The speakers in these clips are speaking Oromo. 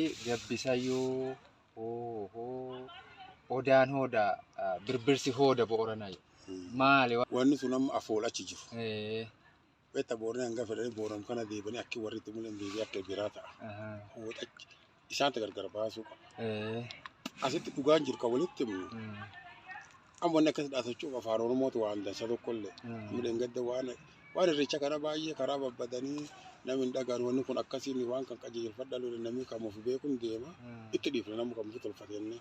Gabbisayyoo hoo hoo odaan hooda birbirsi hooda Booranaa jedha. Maali? Wanni sun amma afool achi jiru. Beektaa Booranaa hanga fedhanii Booran kana deebanii akki warri itti mulan deebi'ee akka biraa ta'a. Hooda achi isaanta gargar baasuu qaba. Asitti dhugaan jiru kan walitti himnu. Amma wanni akkas dhaasachuuf afaan Oromootu waan dansa tokkollee. Amma gadda waan waan irreecha kana baay'ee karaa babbadanii namni hin dhagaan wanni kun akkasiin waan kan qajeelfadha lole namni kan of beekuun deema. Itti dhiifna namni kan ofi tolfatenne.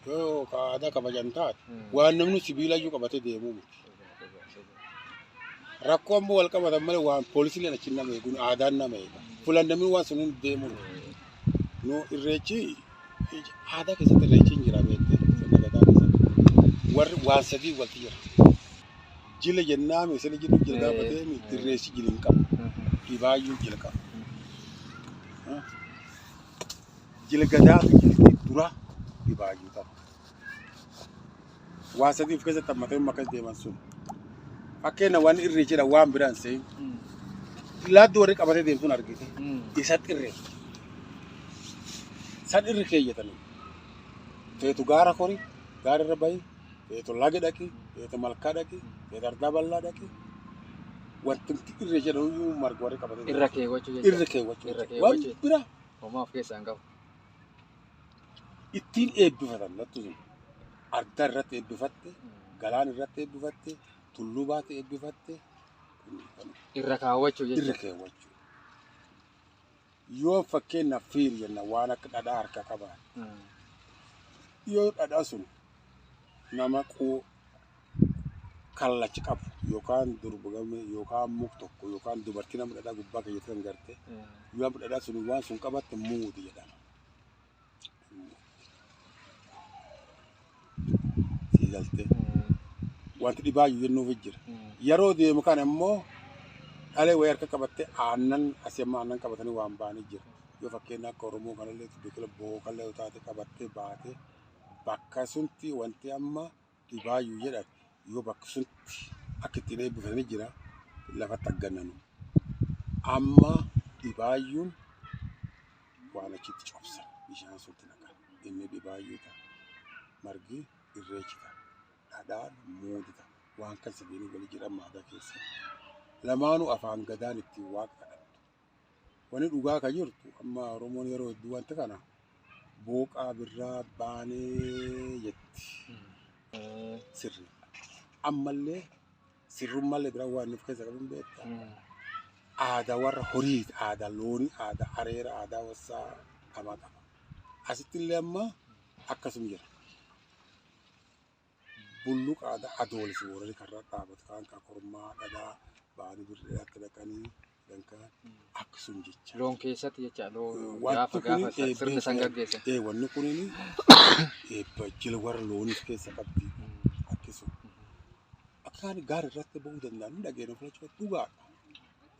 Yoo aadaa kabajan taate waan namni sibiila iyyuu qabatee deemuu miti. Rakkoo ammoo wal qabatan malee waan poolisiileen achi nama eeguun aadaan nama eega. Fulan namni waan sun hundi deemuu miti. Nu irreechi aadaa keessatti irreechi hin jira beektee sirna gadaa keessatti. Warri waan sadii walti jira. Jila jennaami isin jiru jila gaafateemi irreessi jila hin qabu. Dhibaayyuu jila qaba. Jila gadaatu jilti dura dhibaayyuu qaba. Waan sadii of keessatti hammatee akkas deeman sun. Fakkeenya waan irreechidha waan biraan se'in. Laaddoo warri qabatee deemu sun argite. Isatti irreecha. San irri keeyyatanii. Feetu gaara kori, gaara irra bahi, feetu laga dhaqi, feetu malkaa dhaqi, feetu ardaa bal'aa dhaqi. Wanti irree jedhamu iyyuu marga warri qabatee Irra keewwachuu jechuudha. Irra keewwachuu. Irra Waan keewwachuu. bira Homaa of keessaa hin qabu. ittiin eebbifatan lattu sun. Ardaa irratti eebbifatte, galaan irratti eebbifatte, tulluu baate eebbifatte. Irra kaawwachuu Irra jechuudha. keewwachuu. Yoo fakkeenyaaf fiiri jenna waan akka dhadhaa harka qabaa. Yoo dhadhaa sun nama kallacha qabu yookaan durba game yookaan muk tokko yookaan dubartii nama dhadhaa gubbaa keeyyatee kan garte yoo nama dhadhaa sun waan sun qabatte muudi jedhama. Sii galtee wanti dhibaayyuu jennuuf jira. Yeroo deemu kana immoo dhalee wayii harka qabattee aannan asii amma aannan qabatanii waan ba'anii jira. Yoo fakkeenya akka Oromoo kanallee biqila bookallee yoo taate qabattee baatee bakka sunti wanti amma dhibaayyuu jedhan yoo bakka sunti akka ittiin eebbifatanii jira lafatti aggannanu. Amma dhibaayyuun waan achitti cobsan bishaan sunti naqan inni dhibaayyuu ta'a. Margi irreechi ta'a. Dhadhaan muudi ta'a. Waan kan sadiinuu walii jedhan aadaa keessatti. Lamaanuu afaan gadaan ittiin waaqa kadhattu. Wanni dhugaa kan jirtu amma Oromoon yeroo hedduu wanta kana booqaa birraa baanee jetti. Sirri. Ammallee sirrummaallee biraa waan nuuf keessa qabu hin beektaa. Aadaa warra horiiti, aadaa loonii, aadaa areera, aadaa wassaa qaba qaba. Asitti illee amma akkasuma jira. Bulluqa aadaa adoolessi warri karra dhaabatu kaan kan kormaa dhadhaa ba'anii birreetti dhaqanii dankaan akkasuma jecha. Loon keessatti jecha loon Wanti gaafa kuni gaafa sirna san gaggeessan. Wanni kunini eebba jila warra looniif keessa qabdi akkasuma. Akkaan gaara irratti ba'uu danda'an ni dhageenya filachuu dhugaadha.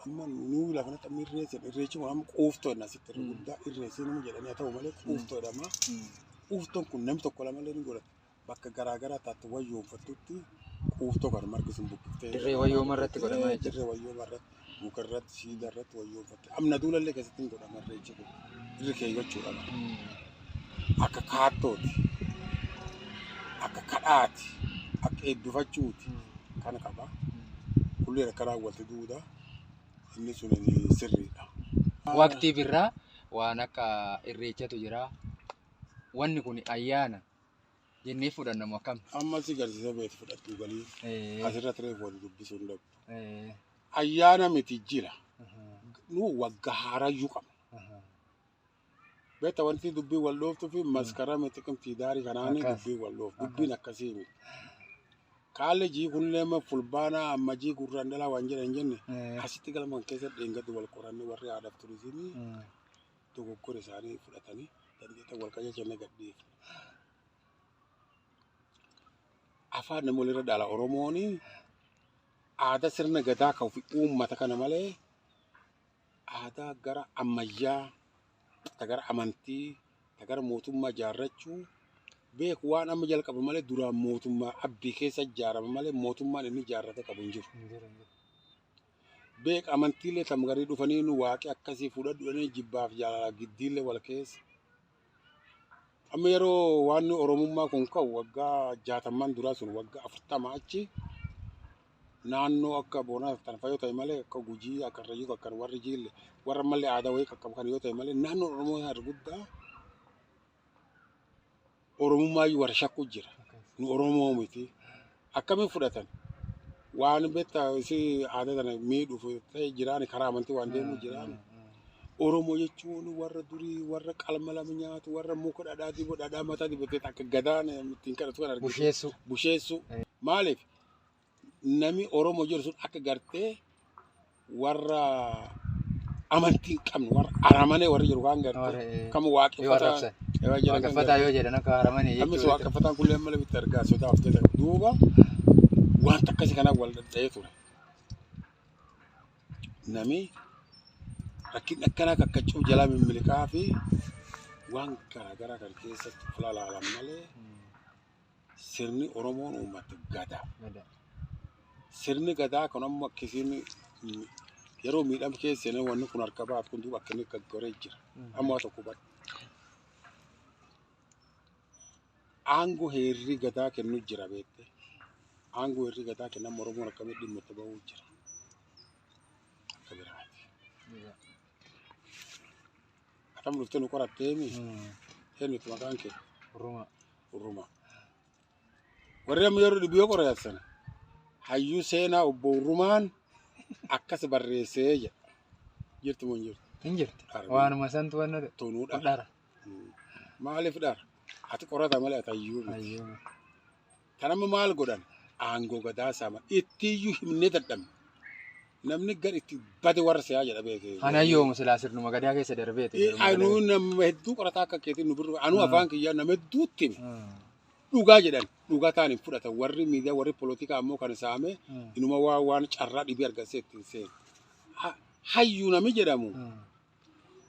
Amma nuu lafa kanatti amma irreessan irreechi kun amma quuftoodha asitti irra guddaa irreessi nama jedhanii haa ta'u malee quuftoodhama. Quuftoon kun namni tokko lamallee ni godhata. Bakka garaa garaa taate wayyoonfattutti quuftoo kana margi sun buqqiftee. Dirree wayyooma irratti godhama jechuudha. Dirree wayyooma irratti muka irratti siidaa irratti wayyoonfatte. Amna duulallee keessatti hin godhama irreechi kun. Irri keewwachuudha. Akka kaattooti. Akka kadhaati. Akka eebbifachuuti. Kana qaba. Kulleen akka raawwate duuda. Inni sun sirriidha. Waqtii birraa waan akka irreechatu jira. Wanni kun ayyaana jennee fudhannamu akkam? Amma si garsiisa beektu fudhadhu galii. Asirratti reefu wal dubbisuu hin dhabdu. Ayyaana miti jira. Nu wagga haarayyuu qabna. Beektaa wanti dubbii wal dhooftuu fi maskarame xiqimtii daarii kanaanii dubbii wal dhooftu. Dubbiin akkasii miti. Kaalli jii kunillee amma fulbaanaa amma jii gurraan dhalaa waan jedhan jenne asitti galma kan keessa dheengaddu wal qoranne warri aadaaf turizimii dogoggora isaanii fudhatanii dandeettii wal qajeelchanii gadhiifne. Afaan nama walirra dhaala Oromoon aadaa sirna gadaa kan ofii uummata kana malee aadaa gara ammayyaa, ta gara amantii, ta gara mootummaa ijaarrachuu beeku waan amma jalqabu malee duraan mootummaa abbii keessa ijaarama malee mootummaan inni ijaarrate qabu hin jiru. Beek amantiilee tam garii dhufanii nu waaqi akkasii fudhadhu jedhanii jibbaaf jaalala giddiillee wal keessa. Amma yeroo waan Oromummaa kun ka'u waggaa 60n duraa sun waggaa 40 achi naannoo akka Booranaa tan fayyoo ta'e malee akka Gujii akka Karrayyuu akka warri Jiille warra mallee aadaa wayii qaqqabu kan yoo ta'e malee naannoon Oromoo irra guddaa Oromummaa iyyuu warra shakku jira. Nu Oromoo miti. Akkamiin fudhatan? Waan beektaa isi aadaa tana miidhuuf ta'e jiraan karaa amantii waan deemuu jiraan. Oromoo jechuun warra durii warra qalma lama nyaatu warra muka dhadhaa dibu dhadhaa mataa dibatee akka gadaan ittiin kadhatu kan argitu. Busheessu. Busheessu. Maaliif? Nami Oromoo jedhu sun akka gartee warra amantii hin qabne warra aramanee warri jiru kan gartee kam Yoo waaqeffataa arrabsan. yoo jedhan kan Waaqeffataa yoo jedhan akka haramanii Ammas jechuudha. waaqeffataan kullee malee bitti argaa sodaa of keessa qabu. Duuba wanta akkasii kanaan wal dhadha'ee ture. Nami rakkin akkanaa kakkacuu jalaa mimmiliqaa fi waan garaagaraa kan keessatti fulalaalan malee sirni Oromoon uummate gadaa. Gadaa. Sirni gadaa kun ammoo akkasiin yeroo miidhama keessa seenee wanni kun harka baatu kun duuba akka inni gaggoree jira. Amma waa tokko hubadhu. Aangoo heerri gadaa kennu jira beekte. Aangoo heerri gadaa kennamu Oromoon akkamitti dhimma itti bahuu jira. Akka biraati. Atam dhuftee nu qoratteemi eenyutu maqaan kee? Ruma. Urruma. Warri amma yeroo dhibbi yoo qoratan hayyuu seenaa obbo Urrumaan akkas barreessee jedha. Jirtu moo hin jirtu? Hin jirti. Dhara. Waanuma santu wanna ta'e. Tunuu dhara. Dhara. Maaliif dhara? Ati qorata malee ati hayyuu miti. Hayyuu. Kan amma maal godhan? Aangoo gadaa saama. Ittiiyyuu himnee dadhabne. Namni gad itti bade warra se'aa jedha beekee. Kan hayyoomu silaa sirnuma gadaa keessa darbeeti. Anuu nama hedduu qorataa akka keetiin nu birru. Anuu afaan kiyyaa nama hedduutti hime. Dhugaa jedhan dhugaa ta'an hin fudhatan. Warri miidiyaa warri polotikaa ammoo kan saame inuma waa waan carraa dhibii argatee ittiin seenu. Hayyuu nami jedhamu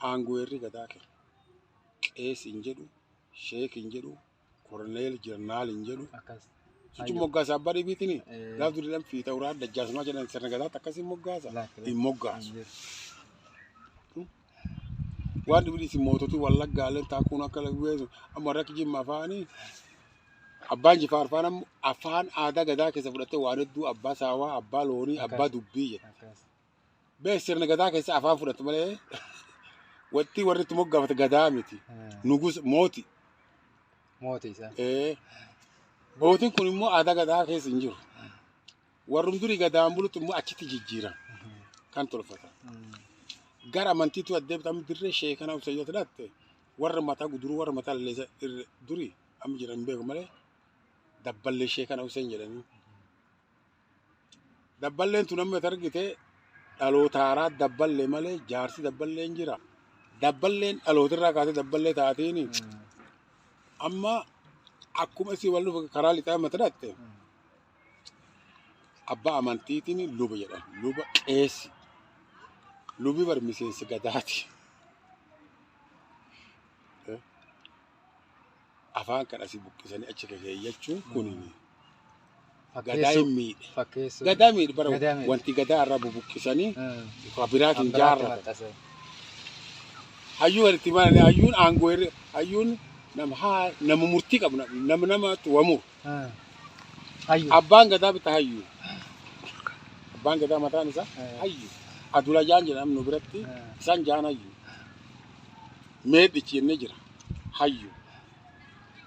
aangoo heerri gadaa kenna. Qees hin jedhu, sheek hin jedhu, koroneel jeneraal hin jedhu. Akkas. Jechuun moggaasa abbaa dhibiitini. Gaaf durii dhaan fiita uraa dajjaasmaa jedhan sirna gadaatti akkasiin moggaasa. Hin moggaasu. Waan dhibii isin moototii wallaggaaleen taakuun akka lagweessu amma warra akka jimma afaanii abbaan jifaar afaan ammoo afaan aadaa gadaa keessa fudhattee waan hedduu abbaa saawaa, abbaa loonii, abbaa dubbii jedha. Akkas. Beek sirna gadaa keessa afaan fudhatu malee wanti warri itti moggaafate gadaa miti. Nugus mooti. Mootii isaa. Mootiin kun immoo aadaa gadaa keessa hin jiru. Warrum durii gadaan bulutti immoo achitti jijjiiran kan tolfatan. Gara amantiitu addeebita amma dirree sheekanaa ibsa yoo dhatte warra mataa guduruu warra mataa laleessa durii amma jiran hin beeku malee dabballee sheekana Hussein jedhanii. Dabballeen tun amma argite dhaloota haaraa dabballee malee jaarsi dabballee hin jira. Dabballeen dhalootarraa kaasee dabballee taateen amma akkuma isii wal dhufu karaa lixaa mata dhatte abbaa amantiitiin luba jedhan luba qeessi. Lubi bar miseensi gadaati. Afaan kan asii buqqisanii achi keeyyachuun kun gadaa hin miidhe. Fakkeessuu. Gadaa miidhe bara Gadaa miidhe. wanti gadaa irraa bubuqqisanii waa biraatiin jaarratan. Hayyuu walitti maal hayyuun aangoo irra hayyuun nama haa nama murtii qabu nama namatti wamuru. Hayyuu. Abbaan gadaa bitta hayyuu. Abbaan gadaa mataan isaa hayyuu. Adula jaan jedhamu nu biratti isaan jaan hayyuu. Meedhichi jennee jira hayyuu.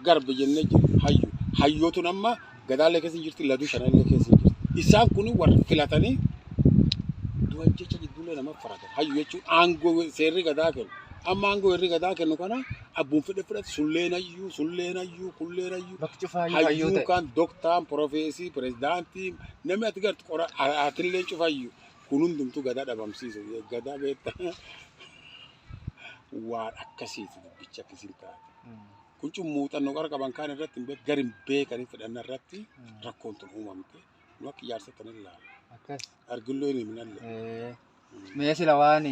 Garba jennee jira hayyuu. Hayyootuun amma gadaalee keessa hin jirti laduu shanallee keessa hin jirti. Isaan kun warra filatanii du'an jecha jidduulee nama faratan. Hayyuu jechuun aangoo seerri gadaa kennu. Amma aangoo seerri gadaa kennu kana abbuun fedhe fudhate sulleen hayyuu sulleen hayyuu kulleen hayyuu. Bakki cufaa hayyuu hayyuu Hayyuu ta'e. kan doktaan profeesii pirezidaantii namni ati gartu qora atillee cufayyuu kun hundumtuu gadaa dhabamsiisu gadaa beektaa waan akkasiiti dubbichi akkasiin taate. Kun muuxannoo qara qaban kaan irratti hin beek gari hin beekanii fedhanna irratti rakkoon tun uumamte nu akka ijaarsatti ni ilaala. Akkas. Argilloo hin himnalle. Mee sila waan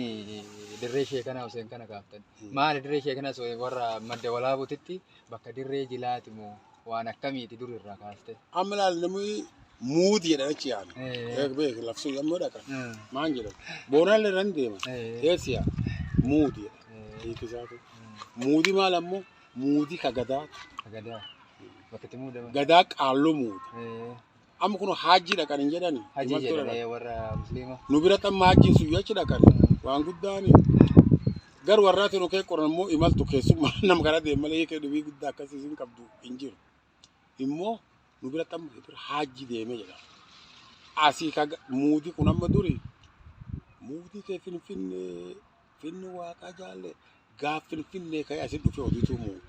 dirree sheekanaa Hussein kana kaaftan. Maali dirree sheekanaa Hussein warra madda walaabutitti bakka dirree jilaati moo waan akkamiiti dur irraa kaaste? Amma ilaali namni Muudi jedhan achi yaani. Beek lafsu yommuu dhaqan. Maan jedhan. Boonaallee irra hin deeman. Eessi yaa muudi jedhan. Hiikisaatu. Muudi maal ammoo muudi ka gadaatu. Gadaa. Bakka itti muudaman. Gadaa qaalluu muuda. Amma kun haajii dhaqan hin jedhani. Hajii Imaltuu jedhan dhaqan. Warra musliima. Nu biratti amma haajiin sun yoo achi dhaqan waan guddaani. Gar warraati nu kee qoran immoo imaltu keessummaa nama kana deemu malee hiikee dhibii guddaa akkasii isin qabdu hin jiru. Immoo nu biratti amma haajii deemee jedhama. Asii ka muudii kun amma duri muudii kee finfinnee finni waaqaa jaalle gaaf finfinnee ka'ee asii dhufee oduutu muudu.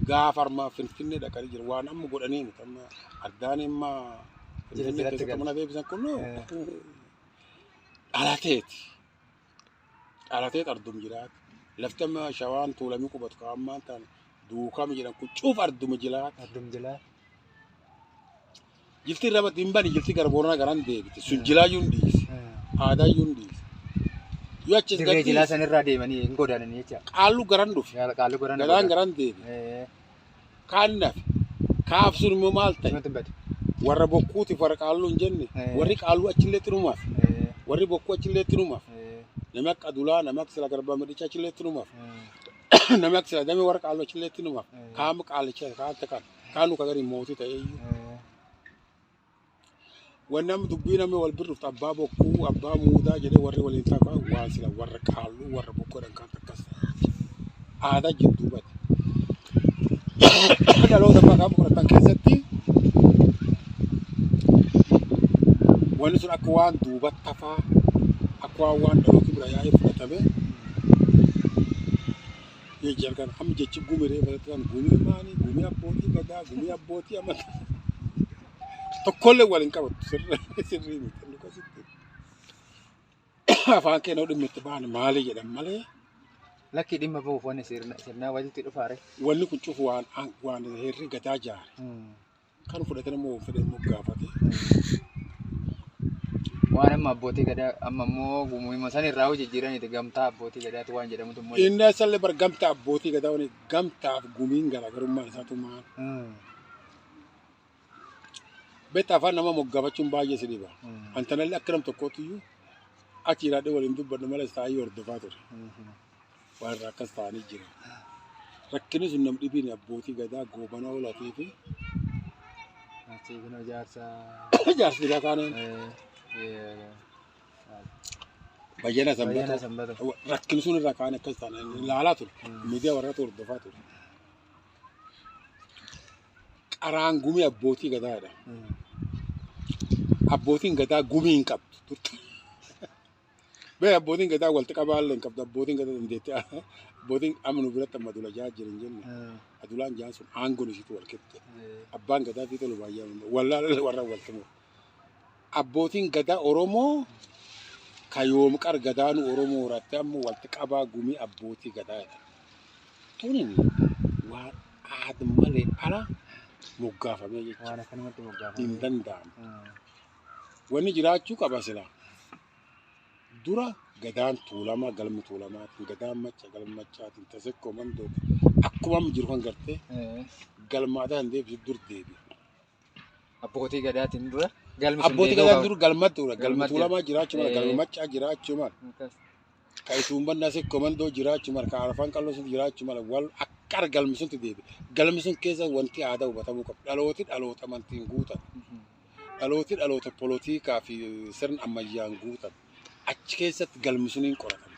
Gaaf armaa finfinnee dhaqanii jiru waan amma godhanii miti amma addaan imma Jila finfinnee jalatti keessatti galu. mana deebisan kun dhalateeti. Dhalateet ardum jiraata. Lafti amma shawaan tuulamii qubatu kaa'ammaan ta'an duukama jedhan kun cuuf arduma jiraata. Ardum jilaa. Jilti irra hin bani jilti gara booranaa garan deebite. Sun jilaayyuu hin dhiisi. Aadaayyuu hin dhiisi. Yoo achis Dirree jilaa gadhiise sanirraa deemanii hin godaananii jecha. Qaallu garan dhufe. Qaallu garan. Gadaan garan deebi. Kaan nafe. Kaaf sun immoo maal ta'e? Sumatti hin badu. Warra bokkuutiif warra qaalluu hin jenne. Warri qaalluu achillee xinumaaf. Warri bokkuu achillee xinumaaf. Namni akka Adulaa, namni akka Sila Garbaa Midhichaa achillee xinumaaf. Namni akka Sila Damee warra qaalluu achillee xinumaaf. Kaama qaallicha kaan ta'an. Kaanu ka gadi mootii ta'e iyyuu. Wanni amma dubbii namni wal birruuf abbaa bokkuu, abbaa muudaa jedhee warri waliin taa'u waan sila warra qaalluu, warra bokkuudhaan kan akkas ta'e. Aadaa jidduu bade. Dhaloota maqaa fudhatan keessatti wanni sun akka waan duubatti hafaa, akka waan dhalooti bira yaa'ee fudhatame. Jechi halkan amma jechi gumii reefa kan gumii maanii, gumii abbootii gadaa, gumii abbootii amantaa. Tokkollee waliin qabatu sirrii miti. Inni akkasitti. Afaan keenya dhimma itti ba'an maali jedhan malee Lakki dhimma bahuuf wanni sirnaa walitti dhufaare. Wanni kun cufu waan heerri gadaa jaare. Kan fudhatan immoo fedhe immoo gaafate. Waan amma abbootii gadaa amma immoo gumuuma san irraa hojii jijjiiraniiti gamtaa abbootii gadaatu waan jedhamutu immoo. Inni asallee bar gamtaa abbootii gadaa wani gamtaaf gumiin garaagarummaan isaatu maal? Beektaa afaan nama moggaafachuun baay'ee si dhiba. Antanallee akka nam tokkootti iyyuu achi jiraadhee waliin dubbadhu malee taa'ee hordofaa ture. Waan irraa akkas ta'anii jira. Rakkinni sun nam dhibiin abbootii gadaa goobanaa olatii fi Achii kun ijaarsa. Jaarsi gadaa kaaneen bayyana Bayyana sanbata. Sanbata. Rakkinni sun irraa kaan akkas ta'an ilaalaa ture. Miidiyaa warraatu hordofaa ture. Qaraan gumii abbootii gadaadha. Abbootiin gadaa gumii hin qabdu. Bee abbootiin gadaa walitti qabaallee hin qabdu. Abbootiin gadaa dandeettii abbootiin amma nu biratti amma adula jaa jiran jenne. Adulaan jaan sun aangoon isiitu wal qixxe. Abbaan gadaa fi tolu baay'ee wallaalee warra walitti muru. Abbootiin gadaa Oromoo kayoom qar gadaanu Oromoo horatte amma walitti qabaa gumii abbootii gadaadha. Tunin waan aada malee ala moggaafamee jechuudha. Waan akkanumatti moggaafame. Hin danda'amu. Wanni jiraachuu qaba sila. Dura gadaan tuulamaa galma tuulamaatiin gadaan macca galma maccaatiin tasekkoo mandoo akkuma amma jiru kan gartee galma aadaa hin deebisu dur deebi'a. Abbootii gadaatiin dura galmi sun Abbootii deebi'uu gadaan qaba. dur galmatti dura galma Galmatti. tuulamaa jiraachuu mala galma maccaa jiraachuu mala Akkas. ka isuumbannaa sekkoo mandoo jiraachuu mala ka arfan qalloo sun jiraachuu mala wal akka galmi sunti deebi'a. Galmi sun keessa wanti aadaa hubatamuu qabu. Dhalooti dhaloota amantiin guutan. Dhalooti dhaloota polotikaa fi sirna ammayyaan guutan. Achi keessatti galmi suniin qoratama.